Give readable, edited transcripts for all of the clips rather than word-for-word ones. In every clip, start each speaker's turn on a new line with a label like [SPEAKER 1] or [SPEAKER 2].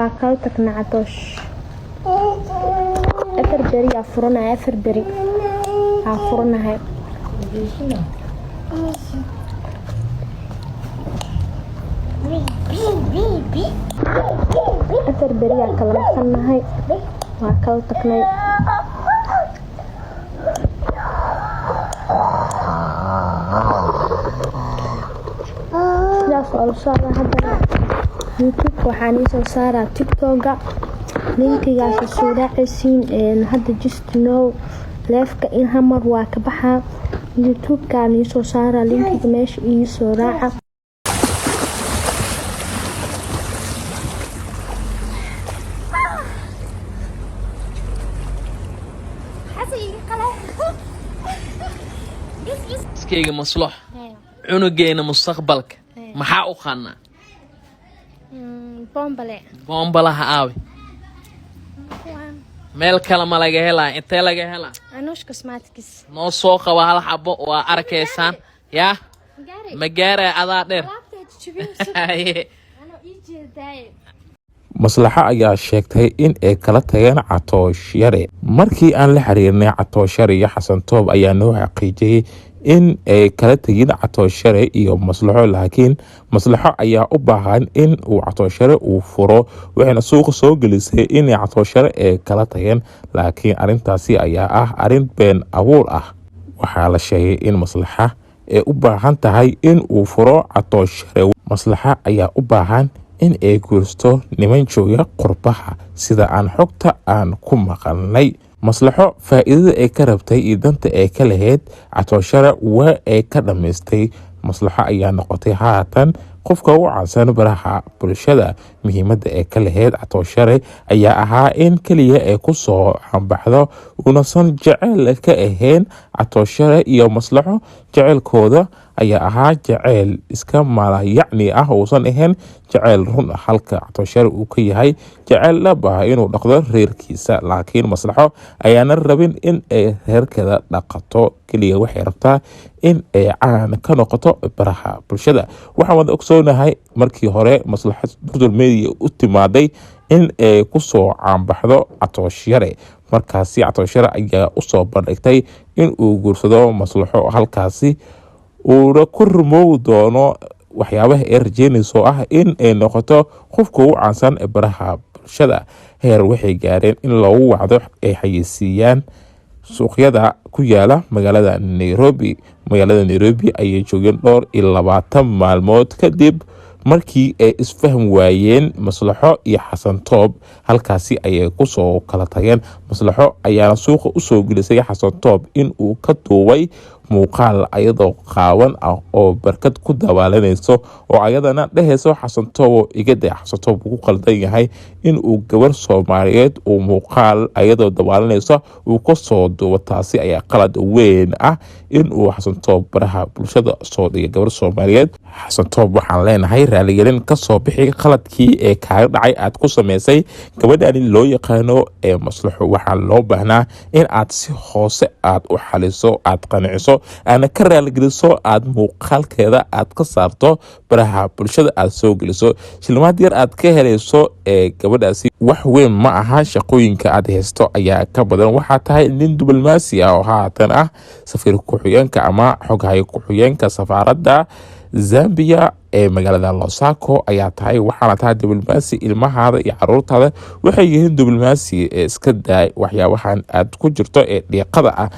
[SPEAKER 1] Waa kala tagnay Catoosh. 4 beri aa furanahay, 4 beri aa furanahay. 4 beri aa kala maqannahay, waa kala tagnay. Sidaas waa la socdaa. Haddana YouTube waxaan iisoo saaraa, TikToka linkigaas soo raacaysiin. Hadda just know live-ka in hamar waa ka baxaa. YouTube-kaan iisoo saaraa linkiga, meesha iisoo raaca.
[SPEAKER 2] Iskeyga maslox, cunugeena mustaqbalka maxaa u qaanaa?
[SPEAKER 1] Bombale.
[SPEAKER 2] Boombalaha aawe? Meel kale ma laga helaa? Intee laga helaa?
[SPEAKER 1] Anush Cosmetics.
[SPEAKER 2] Noo soo qaba hal xabo, waa arkaysaan yaa ma gaaraya adaa dheer. Haye.
[SPEAKER 3] Maslaxo ayaa sheegtay in ay kala tageen Catoosh Yare. Markii aan la xiriirnay Catoosh Yare iyo Xasan Toob ayaa noo xaqiijiyey in ay kala tegin Catoosh Yare iyo Maslaxo, laakiin Maslaxo ayaa u baahan in uu Catoosh Yare uu furo, waxayna suuqa soo gelisay inay Catoosh Yare ay kala tageen, laakiin arrintaasi ayaa ah arrin been abuur ah. Waxaa la sheegay in Maslaxa ay u baahan tahay in uu furo Catoosh Yare. Maslaxa ayaa u baahan in ay guursto niman jooga qurbaha, sida aan xogta aan ku maqalnay. Maslaxo faa'iidada ay ka rabtay iyo danta ay ka lahayd Catooshare waa ay ka dhammaystay. Maslaxo ayaa noqotay haatan qofka ugu caansan baraha bulshada. Muhiimadda ee ka lahayd Catooshare ayaa ahaa in keliya ay ku soo hambaxdo, unasan jecel ka ahayn. Catooshare iyo Maslaxo jeceylkooda ayaa ahaa jeceyl iska maalayacni ah, uusan ahayn jeceyl run ah, halka Catooshare uu ka yahay jeceyl dhab ah inuu dhaqdo reerkiisa. Laakiin Maslaxo ayaana rabin in ay reerkeeda dhaqato, keliya waxay rabtaa in ay caan ka noqoto baraha bulshada. Waxaan wada ogsoonahay markii hore Maslaxo social media u timaaday in ay kusoo caanbaxdo Catooshare. Markaasi Catooshare ayaa usoo bandhigtay in uu guursado Maslaxo, halkaasi uuna ku rumoowi doono waxyaabaha ay rajeynayso, ah in ay noqoto qofka ugu caansan ee baraha bulshada. Heer waxay gaareen in loogu wacdo ay xayeysiiyaan suuqyada ku yaala magaalada Nairobi. Magaalada Nairobi ayay joogeen dhowr iyo 20 maalmood. Kadib markii ay isfaham waayeen Maslaxo iyo Xasan Toob, halkaasi ayay kusoo kala tageen. Maslaxo ayaana suuqa usoo gelisay Xasan Toob in uu ka duubay muuqaal ayadoo qaawan ah oo barkad ku dabaalanayso, oo ayadana dhehayso, "Xasan Toobo, iga day." Xasan Toob uu ku qaldan yahay in uu gabar Soomaaliyeed uu muuqaal ayadoo dabaalanayso uu kasoo duubo. Taasi ayaa qalad weyn ah in uu Xasan Toob baraha bulshada soo dhigay gabar Soomaaliyeed. Xasan Toob waxaan leenahay, raaligelin kasoo bixi qaladkii ee kaaga dhacay aad ku sameysay gabadhani loo yaqaano ee Maslaxo. Waxaa loo baahnaa in aad si hoose aad u xaliso, aad qanciso, aadna ka raaligeliso, aad muuqaalkeeda aad ka saarto baraha bulshada aad soo geliso. Shilimaad yar aad ka helayso ee gabadhaasi wax weyn ma aha, shaqooyinka aad haysto ayaa ka badan. Waxaa tahay nin diblomaasi ah oo haatan ah safiir ku-xigeenka ama xoghaye ku-xigeenka safaaradda Zambia ee magaalada Lusaka ayaa tahay, waxaana tahay diblomaasi. Ilmahaada iyo caruurtaada waxay yihiin diblomaasi, ee iska daay waxyaabahan aad ku jirto ee dhiiqada ah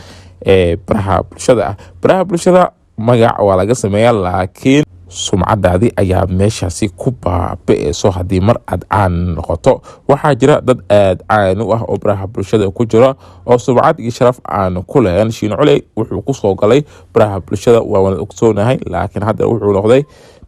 [SPEAKER 3] ee baraha bulshada ah. Baraha bulshada magac waa laga sameeyaa, laakiin sumcadaadii ayaa meeshaasi ku baabi'eyso haddii mar aad caan noqoto. Waxaa jira dad aad caan u ah oo baraha bulshada ku jira oo sumcad iyo sharaf aan ku lahayn. Shiin Culey wuxuu kusoo galay baraha bulshada, waa wada ogsoonahay, laakiin hadda wuxuu noqday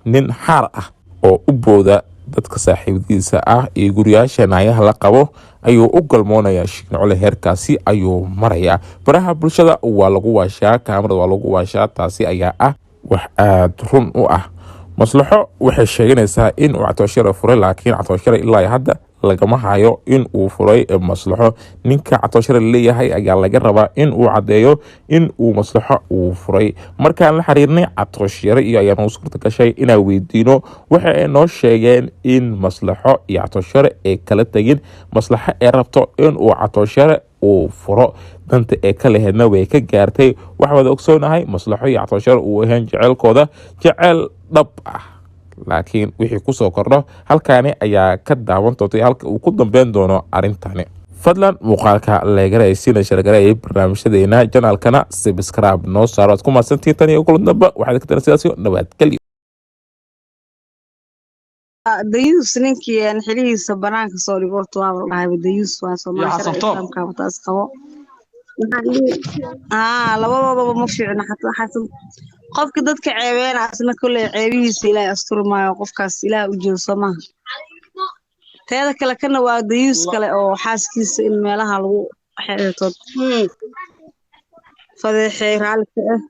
[SPEAKER 3] nin xaar ah oo u booda dadka saaxiibadiisa ah iyo guriyaasha naayaha la qabo ayuu u galmoonayaa. Shiin Culey heerkaasi ayuu marayaa. Baraha bulshada waa lagu waashaa, kaamarada waa lagu waashaa, taasi ayaa ah wax aada run u ah. Maslaxo waxay sheeganaysaa in uu Catooshare furay, laakiin Catooshare ilaa hadda Lagama hayo in uu furay Maslaxo. Ninka Catoosh Yare leeyahay ayaa laga rabaa in uu caddeeyo in uu Maslaxo uu furay. Markaan la xiriirnay Catoosh Yare iyo ayaa noo suurta gashay inaan weydiino. Waxa ay noo sheegeen in Maslaxo iyo Catoosh Yare ay kala tegin, Maslaxo ee rabto in uu Catoosh Yare uu furo, danta ee ka laheydna way ka gaartay. Waxaa wada ogsoonahay Maslaxo iyo Catoosh Yare uu ahayn jeceylkooda jeceyl dhab ah, laakiin wixii kusoo kordho halkaani ayaa ka daawan doontay halka uu ku dambeyn doono arrintani. Fadlan muuqaalka leegaraysiina, share gareeyay barnaamijyadeena, channel-kana subscribe noo saaro. Aad ku mahadsantihiin. Tan iyo kulan damba, waxaad ka taran sidaas iyo nabadgelyo.
[SPEAKER 4] Dayuus ninkii aan xilihiisa banaanka soo dhigo horta waaba la dhahay dayuus waa Soomaali.
[SPEAKER 5] Iyo Xasan
[SPEAKER 4] sharci
[SPEAKER 5] Toob.
[SPEAKER 4] Islaamka taas qabo. Waxaan dhihi labadoodaba ma fiicna. Xataa Xasan, qofka dadka ceebeena asna kolley ceebihiisa Ilaahay asturi maayo. Qofkaas Ilaah u jeedo, soo maaha? Teeda kale, kana waa dayuus kale oo xaaskiisa in meelaha lagu xeeto fadeexeey raalli ka ah.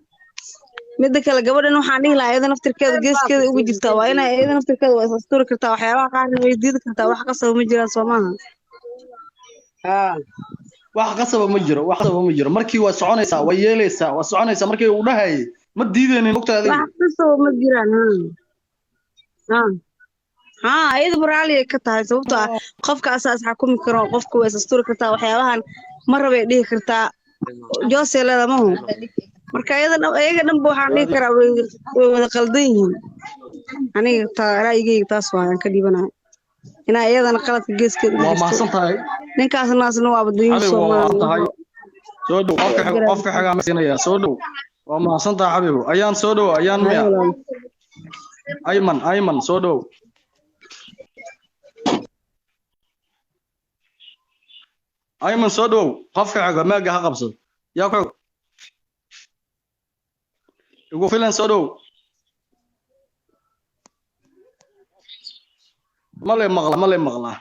[SPEAKER 4] Midda kale, gabadhan waxaan dhihi lahaa iyada naftirkeeda geeskeeda ugu jirtaa. Waa inay iyada naftirkeeda waa is asturi kartaa, waxyaabaha qaarna way diidi kartaa. Wax qasaba ma jiraan, soo maaha?
[SPEAKER 5] Haa, wax qasaba ma jiro, wax qasaba ma jiro. Markii waa soconaysaa, waa yeelaysaa, waa soconaysaa. Markii uu dhahayay ma diidaynin, ogta adiga.
[SPEAKER 4] Wax qasaba ma jiraan. Haa haa, iyadaba raalli ay ka tahay, sababtoo ah qofka asaa is xakumi karo. Qofka waa is asturi kartaa, waxyaabahan ma rabay dhihi kartaa. Joose leeda mahu. Marka iyada dhan, iyaga dhanba waxaan dhihi karaa way wada qaldan yihiin. Aniga taa ra'yigayga taas waa aan ka dhiibanayo, inaa iyadana qaladka geeskeeda ugu
[SPEAKER 5] Waa
[SPEAKER 4] jirto.
[SPEAKER 5] mahadsan tahay.
[SPEAKER 4] Ninkaasna asna waaba dayuus.
[SPEAKER 5] Xabiib, waa mahadsan tahay. Soo dhow qofka qofka xigaa siinaya. Soo dhow, waa mahadsan tahay, xabiibu. Ayaan soo dhow, ayaan miya? Ayman, Ayman, soo dhow. Ayman, soo dhow. Qofka xiga maaga ha qabsado. Yaa ku xig igu filan? Soo dhow. Male maqla, male maqlaa?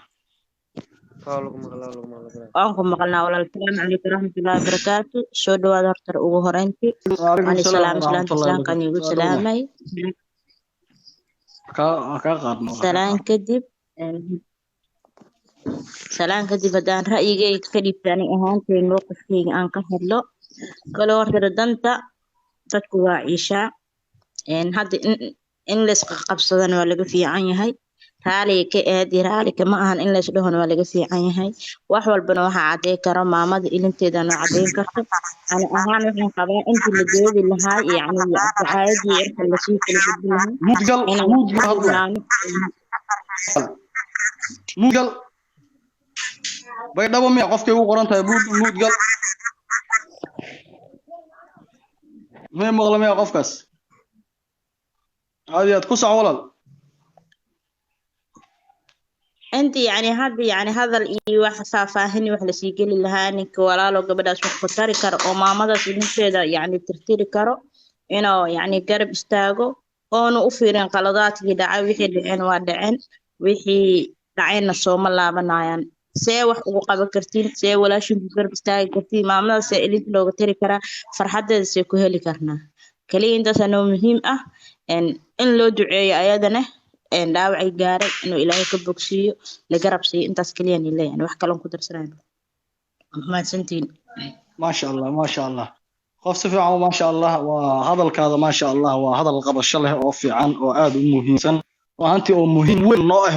[SPEAKER 6] Waan ku maqalnaa, walaal. Salaamu calaykum waraxmatullaahi wabarakaatu. Soo dhawaada horta ugu horeyntii.
[SPEAKER 5] Waalaikum
[SPEAKER 6] Waan
[SPEAKER 5] salaam
[SPEAKER 6] salaam islaanta
[SPEAKER 5] waraxmatullahi
[SPEAKER 6] islaamkaan
[SPEAKER 5] wabarakaatu.
[SPEAKER 6] igu
[SPEAKER 5] Soo dhowna.
[SPEAKER 6] salaamay.
[SPEAKER 5] Kaa qaadno, waa kaa
[SPEAKER 6] Salaan
[SPEAKER 5] qaadno.
[SPEAKER 6] kadib, salaan kadib, haddaan ra'yigayga ka dhiibta, ani ahaantay mowqifkayga aan ka hadlo kale, horta danta dadku waa ciishaa. Hadda in laysqabsadana waa laga fiican yahay. Raaliga ka aadi, raali kama ahan in lays dhahona waa laga fiican yahay. Wax walbana waxaa cadey karo maamada ilinteeda noo cadeyn karto. Ani ahaan waxaan qabaa intii la doodi lahaa, yacni dacaayadii cirka lasii kala gudbi lahaa,
[SPEAKER 5] Muudgal
[SPEAKER 6] inaan
[SPEAKER 5] muudgal
[SPEAKER 6] ku
[SPEAKER 5] hadla.
[SPEAKER 6] tilmaano.
[SPEAKER 5] Muudgal Baydhabo miya qofkay ugu qoran tahay? Muudgal may maqla miya qofkaas? Aad iyo aad ku sax, walaal.
[SPEAKER 6] Inta yani hadda yani hadal iyo wax faahfaahin iyo wax lasii geli lahaa, ninka walaalo gabadhaas wax ku tari karo oo maamadaas ilinteeda yani tirtiri karo, inuu yani garab istaago oonu u fiirin qaladaadkii dhacay. Wixii dhaceen waa dhaceen, wixii dhacayna sooma laabanayaan. See wax ugu qaban kartiin? See walaashin ku garab istaagi kartiin? Maamadaas see ilinta looga tiri karaa? Farxadeeda see ku heli karnaa? Kaliya intaasaa noo muhiim ah, in loo duceeyo ayadana dhaawacii gaaray inuu Ilaahay ka bogsiiyo, la garab siiyo. Intaas kaliya ni leeyahay, wax kaloon ku darsanayo. Mahadsantiin.
[SPEAKER 5] Maasha Allah, maasha Allah, qof si fiican. Maasha Allah, waa hadalkaada. Maasha Allah, waa hadal qabasho leh oo fiican oo aad u muhiimsan oo ahantii oo muhiim weyn noo ah.